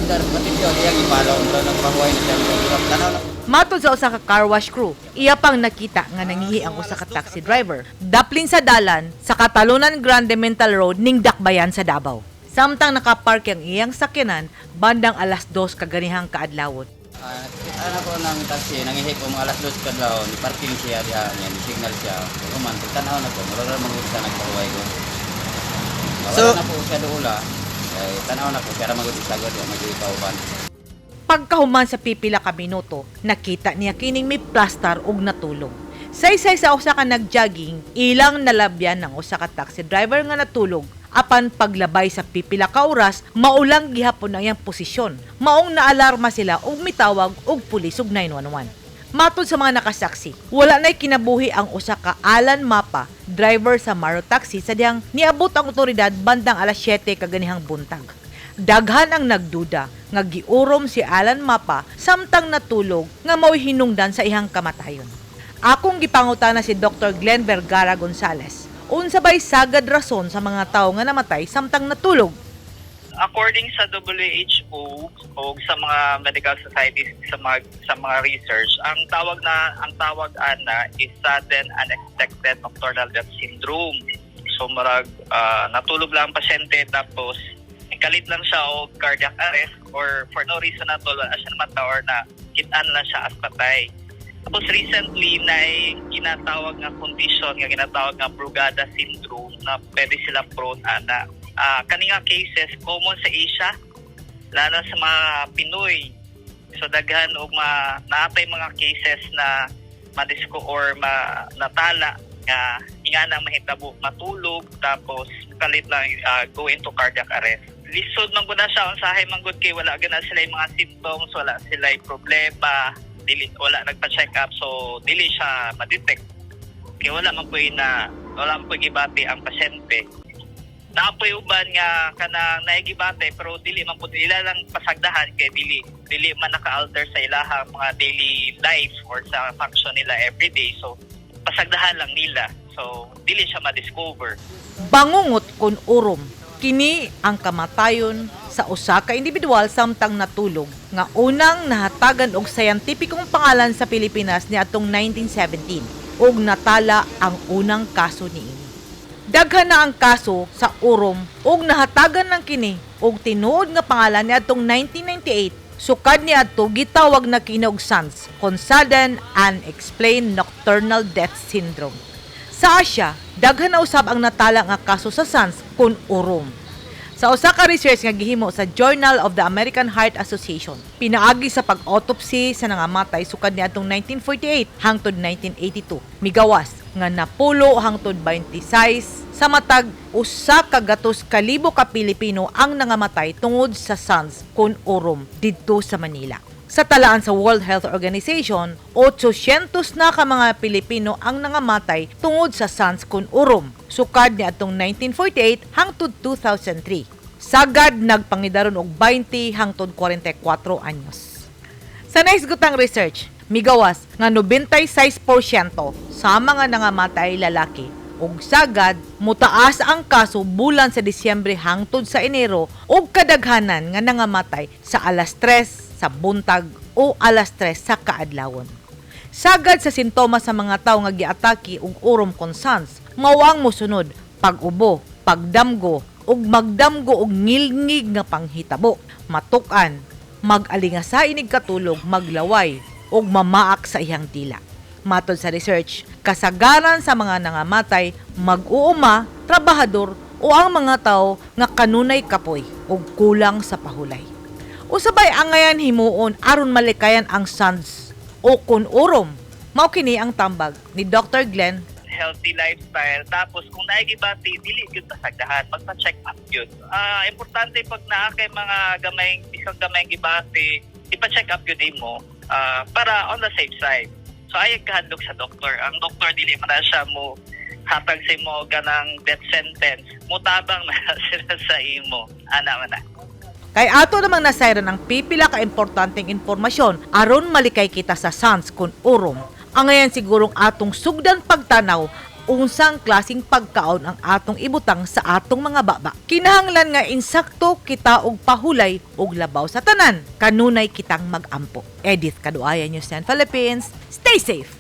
Andar pati siya iyang ipalaw mura nagpahuway na siya, mura tanaw na. Matod sa usa ka car wash crew, iya pang nakita nga nangihi ang usa ka taxi driver. Daplin sa dalan sa Catalunan Grande Mental Road ning Dakbayan sa Davao. Samtang nakapark ang iyang sakyanan bandang alas 2 kaganihang kaadlawon. Kita na ko ng taxi, nangihi ko mga alas 2 kadlawon, ni parking siya diha niya, ni signal siya. Human, tanaw na ko, mura ra man gud siya nagpahuway ko. So- So, na po siya doula. Kay tanaw na ko, siya ra man gud isagod, wa magyud kauban. Pagkahuman sa pipila ka minuto, nakita niya kining may plastar og natulog. Saysay sa usa ka nagjogging, ilang nalabyan ng usa ka taxi driver nga natulog. Apan paglabay sa pipila ka oras, maulang gihapon ang iyang posisyon. Maong naalarma sila og mitawag og pulis og 911. Matod sa mga nakasaksi, wala na'y kinabuhi ang usa ka Alan Mapa, driver sa Maro Taxi, sa dihang niabot ang otoridad bandang alas 7 kaganihang buntag. Daghan ang nagduda nga giurom si Alan Mapa samtang natulog nga mao'y hinungdan sa iyang kamatayon. Akong gipangutana si Dr. Glenn Vergara Gonzales. Unsa bay sagad rason sa mga tawo nga namatay samtang natulog? According sa WHO o sa mga medical societies, sa mga research, ang tawag ana is sudden unexpected nocturnal death syndrome. So marag natulog lang ang pasyente, tapos kalit lang siya og cardiac arrest or for no reason at all, wala siya namata or na kitaan lang siya as patay. Tapos recently na ginatawag nga condition nga ginatawag nga Brugada syndrome na pwede sila prone ana. Kani nga cases common sa Asia, lalo sa mga Pinoy. So daghan og ma naatay mga cases na madisko or ma, natala nga ingana mahitabo, matulog tapos kalit lang go into cardiac arrest. Lisod man gud na siya unsahay man gud kay wala gana sila yung mga symptoms, wala sila yung problema, dili wala nagpa-check up, so dili siya ma-detect. Kay wala man puy na wala man puy gibati ang pasyente. Naapoy uban nga kanang naigibate pero dili man pud ila lang pasagdahan kay dili dili man naka-alter sa ilahang mga daily life or sa function nila everyday, so pasagdahan lang nila, so dili siya ma-discover. Bangungot kon urom. Kini ang kamatayon sa usa ka individual samtang natulog nga unang nahatagan og scientifikong pangalan sa Pilipinas niadtong 1917 ug natala ang unang kaso niini. Daghan na ang kaso sa urom ug nahatagan ng kini og tinuod nga pangalan niadtong 1998. Sukad niadto, gitawag na kini og SUNDS, kon sudden unexplained nocturnal death syndrome. Sa Asia, daghan na usab ang natala nga kaso sa SUNDS kon urom. Sa usa ka research nga gihimo sa Journal of the American Heart Association, pinaagi sa pag-autopsy sa nangamatay sukad niadtong 1948 hangtod 1982, migawas nga napulo hangtod 26 sa matag 100,000 ka Pilipino ang nangamatay tungod sa SUNDS kon urom didto sa Manila. Sa talaan sa World Health Organization, 800 na ka mga Pilipino ang nangamatay tungod sa SUNDS kon urom, sukad niadtong 1948 hangtod 2003. Sagad nagpangidaron og 20 hangtod 44 anyos. Sa nahisgutang research, migawas nga 96% sa mga nangamatay lalaki ug sagad mutaas ang kaso bulan sa Disyembre hangtod sa Enero ug kadaghanan nga nangamatay sa alas 3 sa buntag o alas 3 sa kaadlawon. Sagad sa sintomas sa mga tawo nga giatake og urom kon SUNDS, mao ang mosunod: pag-ubo, pagdamgo, ug magdamgo og ngilngig nga panghitabo, matuk-an, mag-alingasa inig katulog, maglaway, ug mamaak sa iyang dila. Matod sa research, kasagaran sa mga nangamatay mag-uuma, trabahador o ang mga tao nga kanunay kapoy ug kulang sa pahulay. Unsa bay angayan himuon aron malikayan ang SUNDS o kun urom? Mao kini ang tambag ni Dr. Glenn. Healthy lifestyle, tapos kung naigibati, dili gyud pasagdahan, magpa-check up gyud. Importante pag naa kay mga gamay, bisag gamayng gibati, ipa-check up gyud nimo para on the safe side. So ayaw kahadlok sa doktor. Ang doktor dili man na siya mo hatag sa imo ganang death sentence, mutabang na sila sa imo ana man na. Kay ato namang nasayran ang pipila ka importanteng impormasyon aron malikay kita sa SUNDS kon urom. Angayan sigurong atong sugdan pagtanaw unsang klaseng pagkaon ang atong ibutang sa atong mga baba. Kinahanglan nga insakto kita og pahulay og labaw sa tanan. Kanunay kitang magampo. Edith Kaduaya, News 10 Philippines. Stay safe.